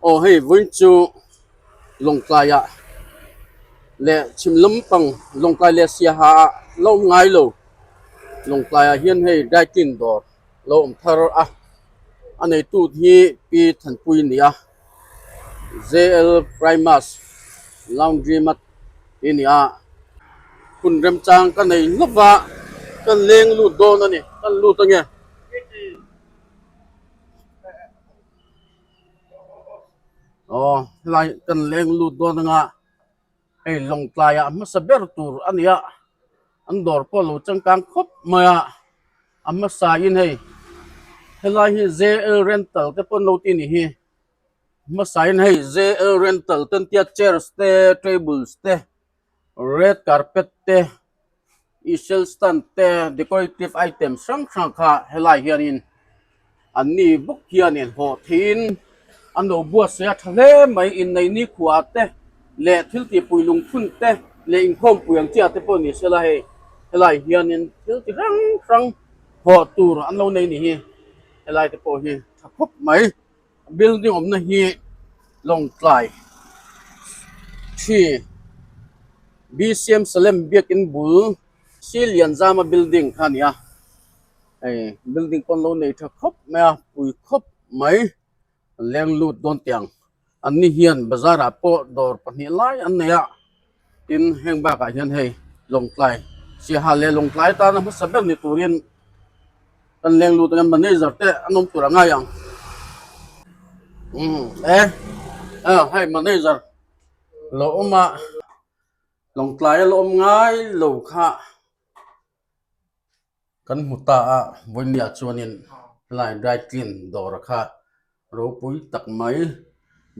Aw hei vawiin chu Lawngtlai ah leh chhim lampang Lawngtlai leh Siaha ah la awm ngai lo Lawngtlai ah hian hei dry clean dawr lo awm thar a a neitu hi Pi Thanpui a ni a J_L Primus Laundry Mat tih a ni a hun remchang ka nei hlauh a ka leng lut dawn a ni ka lut ange. Aw helai kan leng lut dawn anga hei Lawngtlai ah hmasa ber tur a ni a an dawr pawh a lo changkang khawp mai a a hmasa in hei helai hi J_L rental te pawh an lo tih a nih hi hmasa in hei J_L rental te an tia chairs te tables te red carpet te isel stand te decorative item hrang hrang kha helai hianin an ni bawk hianin hlawh theihin an lo buatsaih a tha hle mai inneih nikhua te leh thil tihpui lungphun te leh inkhawmpui ang chiah te pawh ni sela hei helai hianin thil ti hrang hrang hlawh tur an lo nei a ni hi helai te pawh hi tha khawp mai. Building awmna hi Lawngtlai thi BCM Salem biakin bul si Lianzama building kha a ni a hei building pawn lo nei tha khawp mai a pui khawp mai an leng lut dawn teh ang an ni hian bazar ah pawh dawr pahnih lai an nei a tin heng bakah hian hei Lawngtlai Siaha leh Lawngtlai tana hmasa ber ni turin Kan leng lut ang manager te an awm tur a ngai ang. Umm e ah hei manager lo awm a Lawngtlai a la awm ngai lo kha kan hmu ta a vawinia chuanin helai dry clean dawr kha ropui tak mai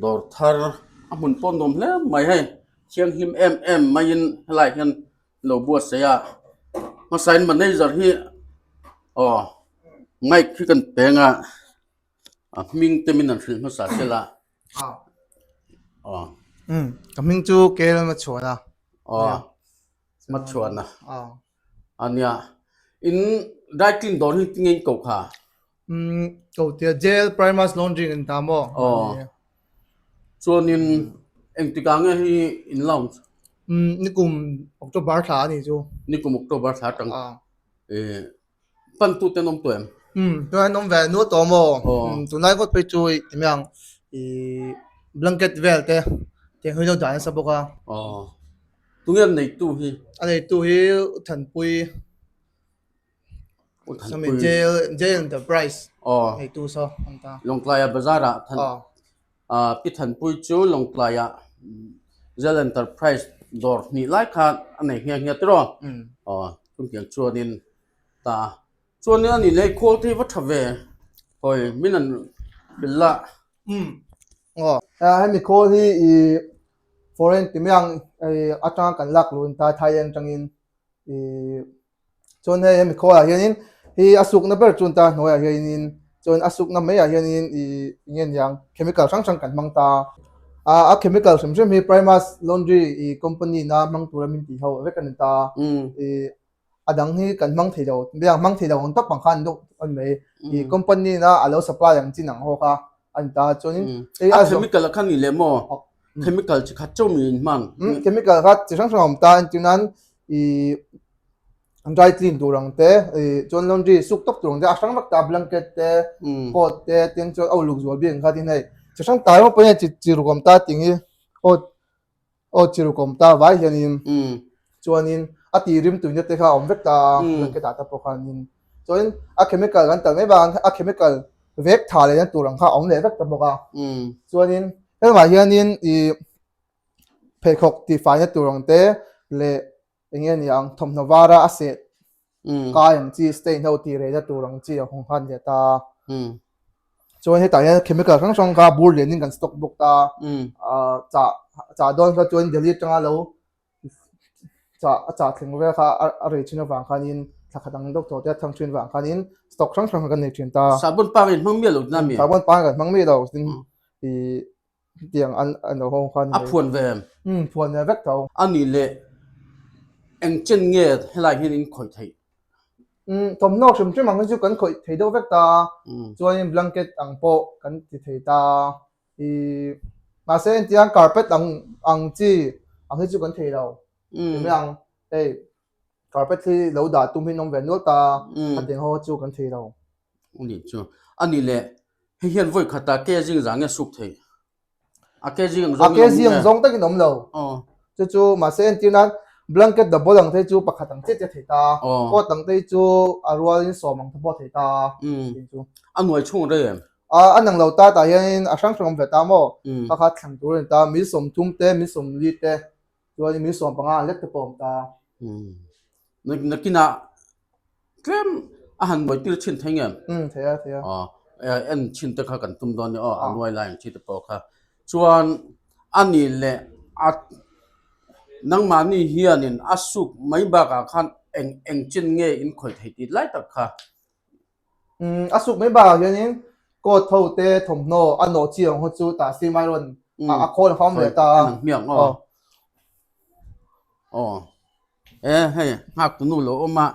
dawr thar a hmun pawh nuam hle mai hei thianghlim em em maiin helai hian lo buatsaih a hmasain manager hi aw mic hi kan peng a a hming te min an hrilh hmasa tel a aw um ka hming chu kel machhuan a aw machhuan a ania in dry clean dawr hi tinge in ko kha um ko tia jail primus laundry in ta maw aw chuanin engtikah nge hi in launch um nikum October thla a nih chu nikum October thla atang eh pan tu te an awm tawh em um chuan an awm ve nual tawh maw um tunlai ngawt phei chu ih ti mai ang ih blanket vel te tiang hi lo dah nasa bawk a aw tunge an neitu hi a neitu hi Thanpui Sawmi jail jail enterprise aw neitu saw an ta. Lawngtlaia bazar ah than ah Pi Thanpui chu Lawngtlaia jail enterprise dawr hnih lai kha a nei nghe nghe tiraw aw chungtiang chuanin ta chuanin ani lei khawl te hi va tha ve hawi min an hrilh a. Umm aw hemi khawl hi ih foreign ti mai ang atanga kan lak luh ta Thailand atangin ih chuan hei hemi khawl ah hianin hi a sukna ber chu ta hnuaiah hianin chuan a sukna mai ah hianin ih eng nge niang chemical hrang hrang kan hmang ta a a chemical hrim hrim hi primus laundry ih company na hmang tura min tih ho vek a ni ta ih a dang hi kan hmang thei lo biang hmang thei lo ang tawp ang khan deuh a ni mai ih company na a lo supply ang chin ang ho kha a ni ta chuanin hei a chemical a kha ni leh maw chemical chi khat chauh mi in hmang chemical kha chi hrang hrang a awm ta entir nan ih dry clean tur ang te ih chuan laundry suk tawp tur ang te a hrang vek ta blanket te coat te tin chuan a uluk zual bik ang kha tin hei chi hrang tai pawh hian chi chi ruk awm ta tih hi aw aw chi ruk awm ta vai hianin chuanin a tih rim tuina te kha a awm vek ta a blanket ah te pawh khanin chuanin a chemical kan talh mai bakah a chemical vek tha lehna tur ang kha a awm leh vek ta bawk a chuanin helmah hianin ih pheikhawk tihfaina tur ang te leh eng nge ni ang thawmhnaw vara a seh kai ang chi stain ho tih rehna tur ang chi a hawng nghan leh ta chuan hetah hian chemical hrang hrang kha bur lianin kan stock bawk ta ah chah chah dawn kha chuan Delhi atanga lo chah a chah thleng vel kha a rei thin avang khanin thla khat ang deuh tawh te a thang thin avang khanin stock hrang hrang kha kan nei thin ta. Sahbawn pang in hmang miah lo tina mi? Sahbawn pang kan hmang miah lo tin ih Hetiang an an lo hawng khan A phuan ve em? Umm phuan ve vek tho. A nih leh eng chen nge helai hian in khawih theih? Umm thawmhnaw hrim hrim ang hi chu kan khawih thei deuh vek ta a, chuanin blanket ang pawh kan ti thei ta. Ih mahse engtiang carpet ang ang chi ang hi chu kan thei lo. Ti mai ang hei carpet hi lo dah tum hi an awm ve nual ta a tiang ho chu kan thei lo. Ani chu ani leh hei hian vawi khat ah ke zing zah nge suk theih? A ke zing ang zawng in awm nge? A ke zing ang zawng takin awm lo. Chu chu mahse entir nan blanket double ang te chu pakhat ang chiah chiah thei ta. Coat ang te hi chu a rualin sawm ang te pawh thei ta. Chu. A nuai chhung rei em? A nang lo ta tah hianin a hrang hrang awm ve ta maw? Kha kha thlang tur a ni ta. Mil 30 te, mil 40 te, chuanin mil 15 ang lek te pawh a awm ta. Nakinah Tlem a han nuai tir chhin thei nge? Umm thei a thei a. Aw en chhin te kha kan tum dawn nia aw a nuai lai ang chi te pawh kha. Chuan a ni leh a nangmahni hianin a suk mai bakah khan eng eng chin nge in khawih thei tih lai tak kha. Umm a suk mai bakah hianin coat ho te thawmhnaw a nawh chi ang ho chu tah si mai rawn a khawl a fam leh ta a. En ang hmiang aw. Aw. E hei nghak tunu lo awm a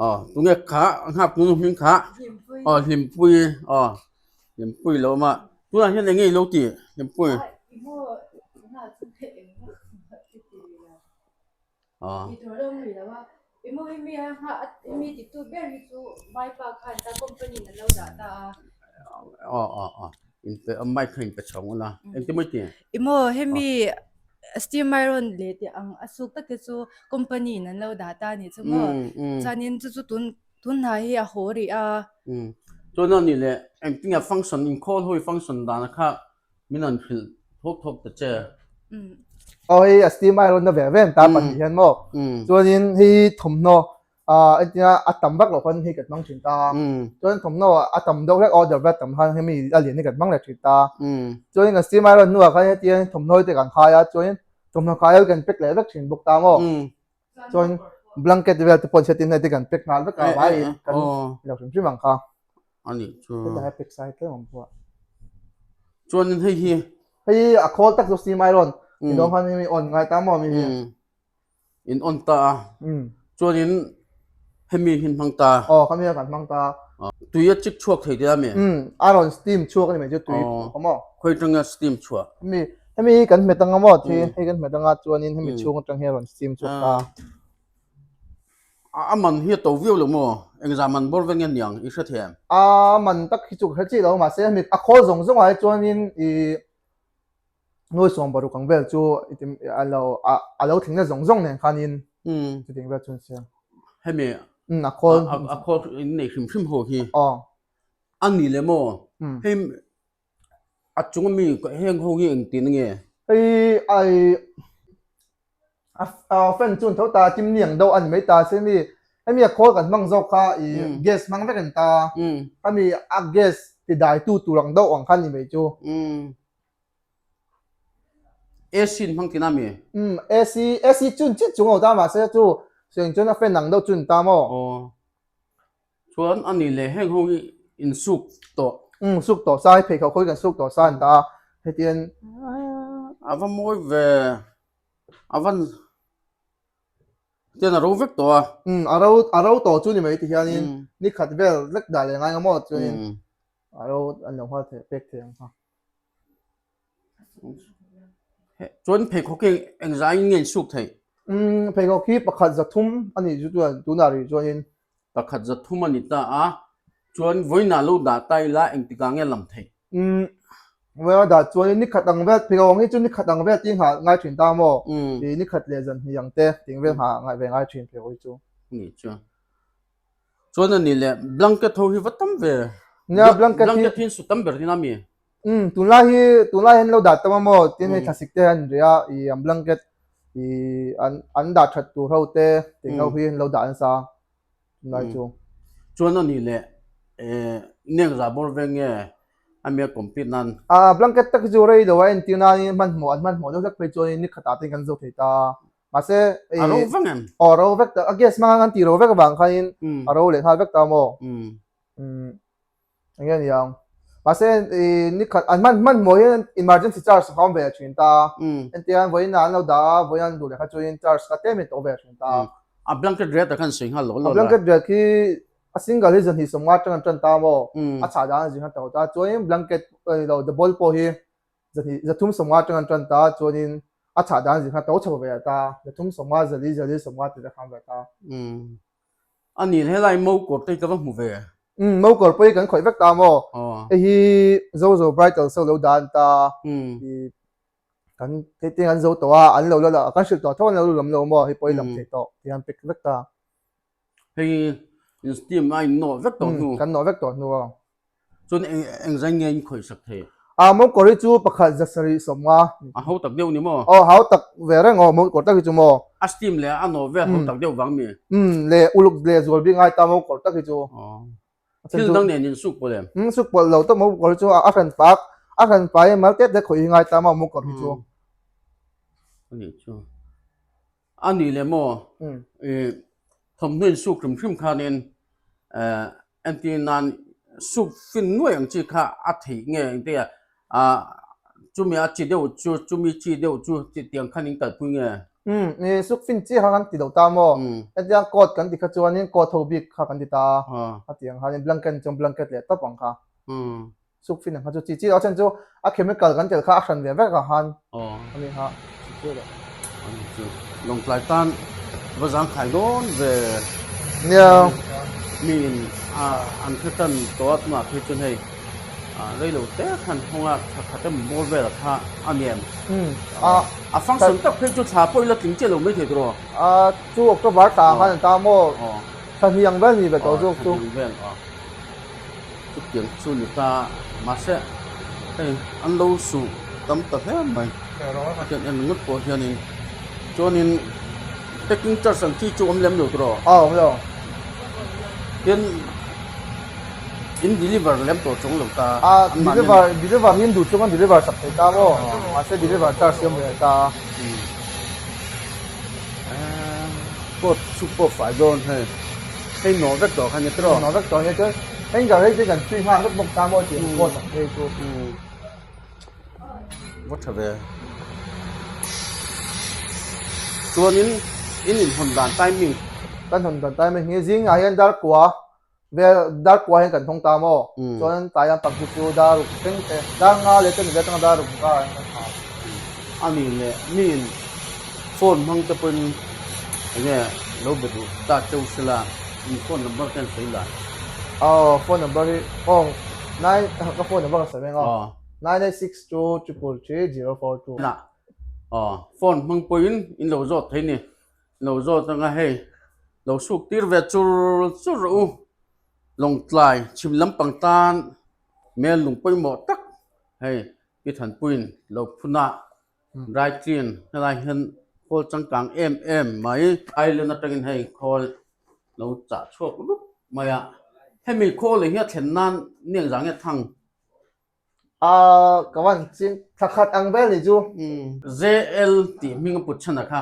aw tunge kha nghak tunu hming kha aw hlimpui aw hlimpui lo awm a tunah hian eng nge i lo tih hlimpui aw. Aw aw aw inpe mic kha inpe chho ngawt a engtin maw i tih? Steam iron leh tih ang a suk tak te chu company in an lo dah ta a nih chu maw chuanin chu chu tun tun hna hi a haw rih a. Chuan a nih leh engtinge function inkhawl hawi function dan kha min han hrilh thawk thawk ta che. Aw hei a steam iron na ve ve an ta pahnih hian maw chuanin hei thawmhnaw ah entia a tam vak loh khan hei kan hmang thin ta chuan thawmhnaw a tam deuh hlek order vel tam khan hemi a lian hi kan hmang leh thin ta chuan kan steam iron hnuah khan hetia thawmhnaw te kan khai a chuan thawmhnaw khai hi kan pack leh vek thin bawk ta maw chuan blanket vel te pawh chhiat in hei te kan pack nghal vek a vaiin kan lo hrim hrim ang kha ani chu heta hi pack sai tlem ang pawh chuan hei hi hei a khawl tak chu steam iron ti dawn khan hemi on ngai ta maw mi hi In on ta a, chuanin hemi hi hmang ta. Aw, khami a kan hmang ta. Tui a chik chhuak thei tia mi? Umm, a rawn steam chhuak a ni mai chu tui a maw? Khawi atanga steam chhuah? Hemi, hemi hi kan hmet anga maw thi, hei kan hmet anga chuanin hemi chhung atang hian a rawn steam chhuak ta. A man hi a to viau lo maw? Engzah man bawr ve nge niang i hre thei em? A man tak hi chu ka hre chiah lo mahse hemi a khawl zawng zawng ah hi chuanin ih Nuai 60 ang vel chu a lo a lo thleng na zawng zawng nen khanin chutiang vel chu an siam. Hemi a khawl a khawl in nei hrim hrim ho hi. Aw. A ni le maw? Hei a chung ami heng ho hi engtin nge? Hei ai a fan chu an tho ta chimney ang deuh a ni mai ta se mi hemi a khawl kan hmang zawk kha i gas hmang vek an ta hemi a gas ti dai tu tur ang deuh ang kha ni mai chu. AC in hmang tina mi? AC AC chun chit chung ho ta mahse chu seng chuan a fan ang deuh chun ta maw? Aw chuan a ni leh heng ho hi in suk tawh. Suk tawh sa hi pheikhawk ho hi kan suk tawh sa an ta a hetian. A va mawi ve. A van tian a ro vek tawh a. Umm a ro a ro tawh chu ni mai ti hianin ni khat vel vek dah leh ngai ang maw chuanin a ro an lo nghal thei pek thei ang kha. Chuan pheikhawk hi engzaiin nge in suk theih? Umm pheikhawk hi pakhat 300 a nih chu chuan tunah rih chuanin. Pakhat 300 a ni ta a, chuan vawiinah lo dah ta ila engtikah nge lam theih? Umm, vawiinah dah chuan ni khat ang vel, pheikhawk ang hi chu ni khat ang vel tih nghah ngai thin ta maw? Ih ni khat leh zan hnih ang te tih vel nghah ngai ve ngai thin pheikhawk hi chu. Ni chu. Chuan a ni leh blanket ho hi va tam ve. Nia blanket hi. Blanket hi su tam ber tin a mi? Umm, tunlai hi tunlai hian lo dah tam a maw? Tin hei thlasik te hian ri a, ih an blanket ih an an dah that tur ho te tih ho hi an lo dah nasa. Tunlai chu. Chuan a nih leh eh neng za bawr veng nge a mi a compete nan. Ah blanket tak hi chu rei lo a entir nain hmanhmawh an hmanhmawh deuh hlek phei chuanin ni khatah te kan zo thei ta. Mahse A ro vek em? Aw a ro vek ta a gas hmanga kan tih ro vek avang khanin a ro leh nghal vek ta maw? Umm eng nge niang mahse ih ni khat an hman hmanhmawh hian emergency charge a awm ve thin ta entir an vawiin ah an lo dah a vawiin an duh leh kha chuan charge kha tlem in to ve thin ta. A blanket rate ah khan sawi nghal lo lo la. A blanket rate khi a single hi 250 atang an tan ta maw a chhah dan a zir khan to ta chuan blanket lo double pawh hi. Zahnih 350 atang an tan ta chuanin a chhah dan zir khan to chho ve ta 350 zali zali 50 ti te khan ve ta. Umm a nih helai mo kawr te hi ka va hmu ve. Umm mo kawr pawh hi kan khawih vek ta maw? Hei hi Zozo bridal show lo dan ta i kan hei te an zo tawh a an lo la la kan hrilh tawh tho an lo lam lo maw hei pawh i lam thei tawh ti an pick vek ta. Hei in steam a in nawh vek tawh hnu. Kan nawh vek tawh hnu a. Chuan eng eng zai nge in khawih sak thei? A mo kawr hi chu pakhat 750. A hau tak deuh ni maw? Aw hau tak ve reng aw mo kawr tak hi chu maw. A steam leh a nawh vel hau tak deuh vang mi? Umm leh uluk leh zual bik ngai ta mo kawr tak hi chu. Aw. Thil dang nen in suk pawlh em? Umm suk pawlh lo tawp mo kawr hi chu a hran pak a hran pai mal tet tet khawih hi ngai ta maw mo kawr hi chu. A nih chu. A nih leh maw i thawmhnaw in suk hrim hrim khanin entir nan suk fin nuai ang chi kha a theih nge engte ah chumi a chi deuh chu chumi chi deuh chu tiang khan in kalpui nge? Umm i suk fin chiah kha kan ti lo ta maw hetiang coat kan ti kha chuanin coat ho bik kha kan ti ta a tiang khanin blanket chuan blanket leh tawp ang kha. Suk fin ang kha chu chi chi a then chu a chemical kan tel kha a hran ve vek ang khan a ni kha chi chi lo. Ani chu Lawngtlai tan va zang khai dawn ve. Nia. Mi in a an hre tan tawh a tunah phei chuan hei rei lo te khan hawng a thla khat emaw bawr vel kha a ni em. A a function tak phei chu thla pawh ila tling chiah lo mai thei tawh. A chu October thla ang khan an ta maw thla hnih ang vel ni ve tawh zawk chu. Thla hnih ang vel aw. Chutiang chu ni ta mahse hei an lo suh tam ta hle mai hetiang en ringawt pawh hianin chuanin packing charge ang chi chu awm lem lo tur aw a awm lo tin in deliver lem tawh chuang lo ta a deliver deliver hi an duh chuang an deliver sak thei ta maw mahse deliver charge hi awm ve ta. Coat chu pawh fai dawn hei. Hei nawh vek tawh kha nia tiraw? Nawh vek tawh nia chuan hanger hei te kan free nghak vek bawk ta maw tih ang coat ang phei chu. Va tha ve. Chuanin in inhawn dan timing. Kan hawn dan timing hi zingah hian dar kua vel dar kua hian kan thawng ta maw? Chuan tlai lampang hi chu dar ruk thleng te dar nga leh chumi vel atanga dar ruk karah hian kan ha. A nih leh miin phone hmang te pawhin enge lo be duh ta cheu sela in phone number te an sawi la. Aw phone number hi aw nine ka phone number ka sawi reng aw 9862333042. Nah aw phone hmang pawhin in lo zawt thei ni. Lo zawt anga hei lo suk tir ve chur chur rawh u. Lawngtlai chhim lampang tan mel lung pawimawh tak hei Pi Thanpuiin lo phun a dry clean helai hian khawl changkang em em mai. Island atangin hei khawl lo chah chhuak rup mai a. Hemi khawl leh hi a thlen nan ni engzah nge thang? A ka van ching thla khat ang vel ni chu. JL tih hming a put chhan a kha.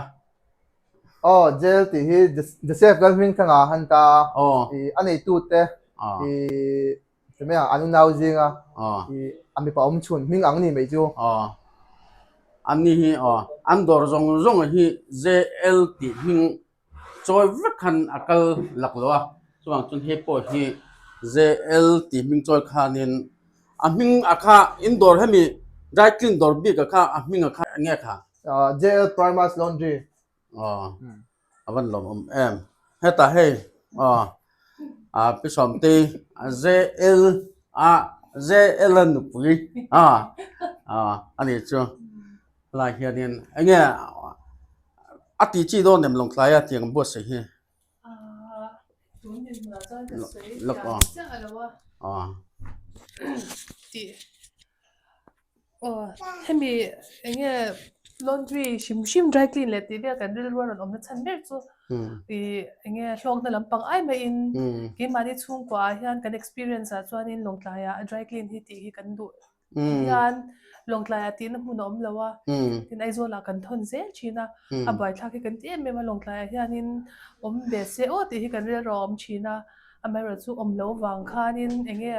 Aw JL tih hi Joseph Lalhmingthanga a han ta a. I a neitu te i hemi ah an unau zinga i a mipa awm chhun hming ang ni mai chu. Aw an ni hi aw an dawr zawng zawng hi JL tih hming Chawi vek khan a kal lak lo a, chuvang chuan hei pawh hi JL tih hming chawi khanin a hming a kha in dawr hemi dry clean dawr bik a kha a hming a kha eng nge kha? JL Primus Laundry. Aw a van lawmawm em. Hetah hei aw a pi Sawmtei JL a JL a nupui a a nih chu. Helai hianin eng nge a tih chi dawn em Lawngtlai a tiang buatsaih hi? Lawk aw. Aw. Aw hemi eng nge laundry hrim hrim dry clean leh tih vel kan rilru a rawn awmna chhan ber chu ih eng nge hlawkna lampang ai maiin keimahni chhungkua ah hian kan experience ah chuanin Lawngtlai ah dry clean hi tih hi kan duh hian Lawngtlaiah tihna hmun a awm lo a, tin Aizawlah kan thawn zel thin a, a buaithlak hi kan ti em em a, Lawngtlaiah hianin awm ve se aw tih hi kan rilru a awm thin a, amaherawhchu chu awm loh vang khanin eng nge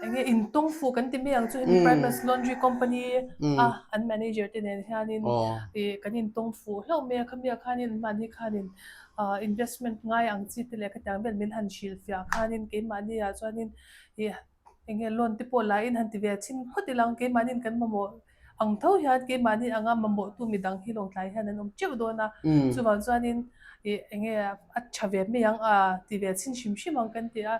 eng nge intawng fuh kan ti mai ang chu hemi Primus Laundry Company a an manager te nen hianin ih kan intawng fuh hlauh mai a, khami ah khanin mahni khanin investment ngai ang chi te leh khatiang vel min han hrilhfiah khanin keimahni ah chuanin. Ih. Enge loan te pawh la in han ti ve chhin phawt ila ang keimahniin kan mamawh ang tho hian keimahni anga mamawhtu midang hi Lawngtlai hian an awm teuh dawn a. Chuvang chuanin ih enge a tha ve mai ang a ti ve chhin hrim hrim ang kan ti a,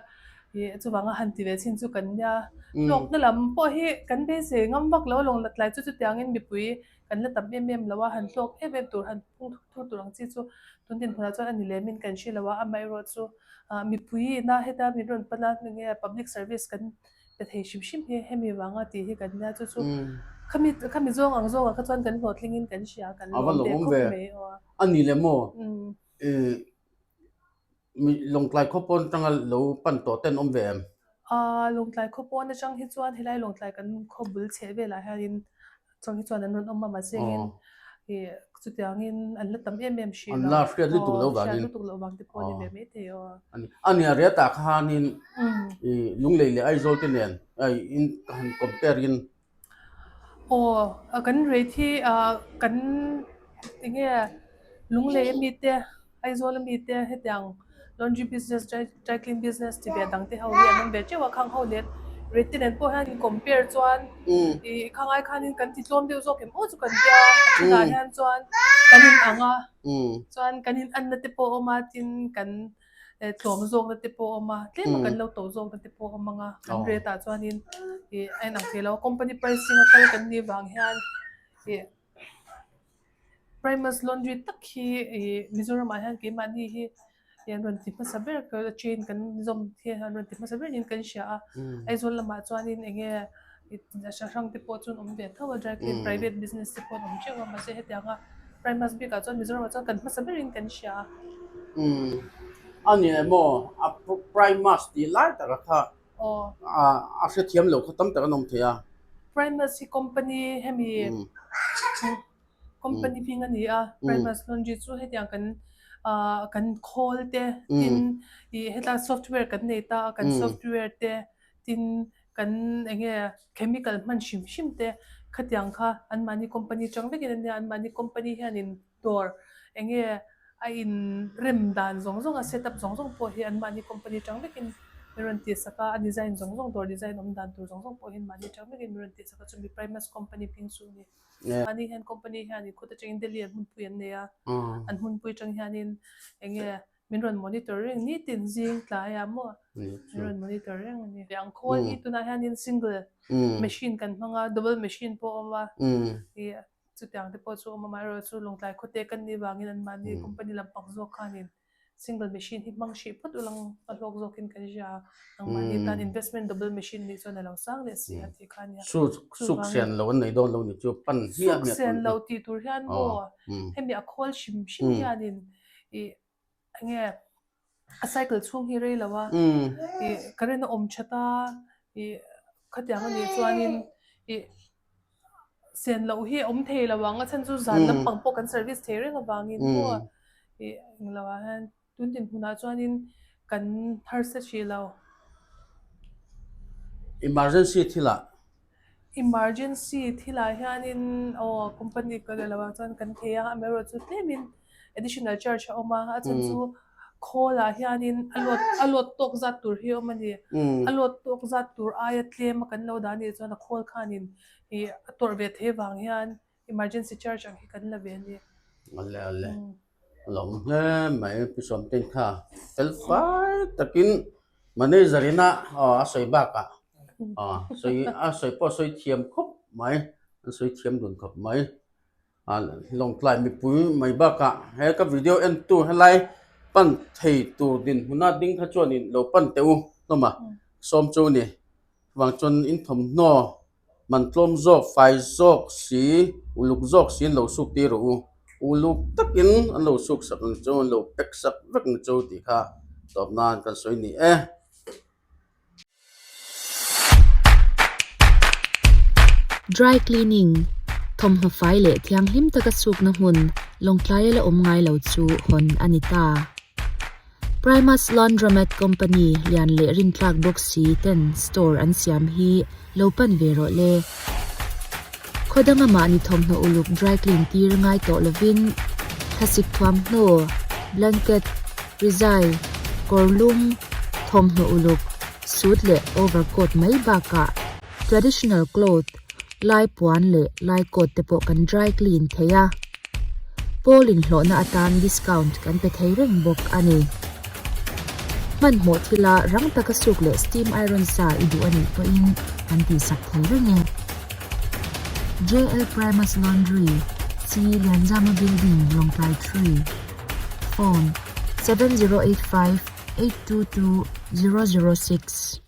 ih chuvanga han ti ve chhin chu kan nia. Hlawkna lam pawh hi kan beisei ngam vak lo a Lawngtlai chu chutiangin mipui kan la tam em em lo a, han hlawk em em tur, han phung thur thur tur ang chi chu tun dinhmunah chuan a ni lemin kan hre lo a, amaherawh chu mipui ina heta min rawn pan a enge public service kan pe thei hrim hrim hi hemi vanga tih hi kan nia chu chu khami khami zawng ang zawngah kha chuan kan hlawhtlingin kan hria kan lawm ve khawp mai aw. A ni le maw? Mi Lawngtlai khaw pawn atanga lo pan tawh ten awm ve em? Aaa Lawngtlai khaw pawn atang hi chuan helai Lawngtlai kan khaw bul chheh velah hianin chuang hi chuan an rawn awm a mahsengin ih chutiangin an la tam em em hri lo. An la hriat lutuk loh vangin. Hriat lutuk loh vang te pawh a ni ve maithei aw. A nia riatah khanin ih Lunglei leh Aizawl te nen in han compare in Aw, kan rate hi kan enge Lunglei ami te, Aizawl ami te hetiang laundry business, dry dry clean business ti ve dang te ho hi an awm ve teuh a, khang ho nen rate te nen pawh hian in compare chuan ih khangai khanin kan ti tlawm deuh zawk em aw chu kan tia a thenah hian chuan kan in ang a, chuan kan in anna te pawh a awm a tin kan tlawm zawkna te pawh a awm a, tlem a kan lo to zawkna te pawh a awm ang a, kan rate ah chuanin ih a inang thei lo a, company pricing a kal kan nih vang hian ih Primus Laundry tak hi ih Mizoram ah hian keimahni hi ih an rawn ti hmasa ber ka chain kan zawm hi an rawn ti hmasa ber niin kan hria a, Aizawl lamah chuanin eng nge a hrang te pawh chu an awm ve tho a dry clean private business te pawh an awm teuh a mahse hetianga Primus bikah chuan Mizoramah chuan kan hmasa berin kan hria a. Umm a ni emaw a Primus tih lai taka kha a hrethiam lo kha tam tak an awm thei a. Primus hi company hemi company hming a ni a Primus Laundry chu hetiang kan ah kan khawl te tin ih hetlai software kan nei ta a kan software te tin kan eng nge chemical hman hrim hrim te khatiang kha anmahni company atang vekin ania anmahni company hianin dawr eng nge a in rem dan zawng zawng a set up zawng zawng pawh hi anmahni company atang vekin min rawn tih sak a a design zawng zawng dawr design awm dan tur zawng zawng pawh hi anmahni atang vekin min rawn tih sak a chumi Primus company hming chu a ni mahni hian company hianin khawt atangin Delhi an hmunpui an nei a an hmunpui atang hianin eng nge Min rawn monitor reng nitin zing tlaiah maw min rawn monitor reng a ni. Ang khawl hi tunah hianin single machine kan hmang a, double machine pawh a awm a, ih chutiang te pawh chu a awm a, amaherawhchu Lawngtlai khawte kan nih vangin anmahni company lampang zawk khanin single machine hi hmang hrih phawt ulang a hlawk zawkin kan hria a, nangmahni tan investment double machine nih chuan a lo sang leh si a tih kha a nia. Suk sen lo an nei dawn lo ni chu pan hmiah hmiah. Suk sen lo tih tur hian maw hemi a khawl hrim hrim hianin ih enge a cycle chhung hi rei lo a ih current a awm that a ih khatiang a nih chuanin ih sen loh hi a awm thei lo ang a chhan chu zan lampang pawh kan service thei reng avangin maw ih englo ah hian tun dinhmunah chuanin kan harsa hrih lo. Emergency thilah Emergency thilah hianin aw company ka lo ah chuan kan thei a amaherawhchu tlemin additional charge a awm a a chhan chu khawl ah hianin a load a load tawk zat tur hi a awm a ni a load tawk zat tur aia tlem a kan lo dah anih chuan a khawl khanin ih a tawrh ve thei vang hian emergency charge ang hi kan la ve a ni. Ale ale a lo awm hle mai Pu Sawmten kha fel fai takin manager ina aw a sawi bakah aw sawi a sawi pawh a sawi thiam khawp mai an sawi thiam dun khawp mai. Lawngtlai mipui mai bakah he ka video entu helai pan thei tur dinhmuna ding kha chuanin lo pan teh u hlawm a sawm chu a ni chuvang chuan in thawmhnaw man tlawm zawk fai zawk si uluk zawk si an lo suk tir rawh u uluk takin an lo suk sak ang chu an lo pack sak vek ang chu tih kha tawp nan kan sawi ni e. Dry cleaning, thawmhnaw fai leh thianghlim taka sukna hmun Lawngtlaia la awm ngai lo chu hawn a ni ta. Primus Laundromat Company lian leh rintlak bawk si ten store an siam hi lo pan ve rawh le. Khaw danga mahni thawmhnaw uluk dry clean tir ngai tawh lovin thlasik thuamhnaw, blanket, rizai, kawrlum, thawmhnaw uluk. Suit leh overcoat mai bakah traditional cloth, lai puan leh lai coat te pawh kan dry clean thei a. Pawl inhlawhna atan discount kan pe thei reng bawk a ni. Hmanhmawh thila rang taka suk leh steam iron sa i duh a nih pawhin kan tihsak thei reng e. JL Primus Laundry, C Lianzama Building, Lawngtlai 3. Phone, 7085 822 006.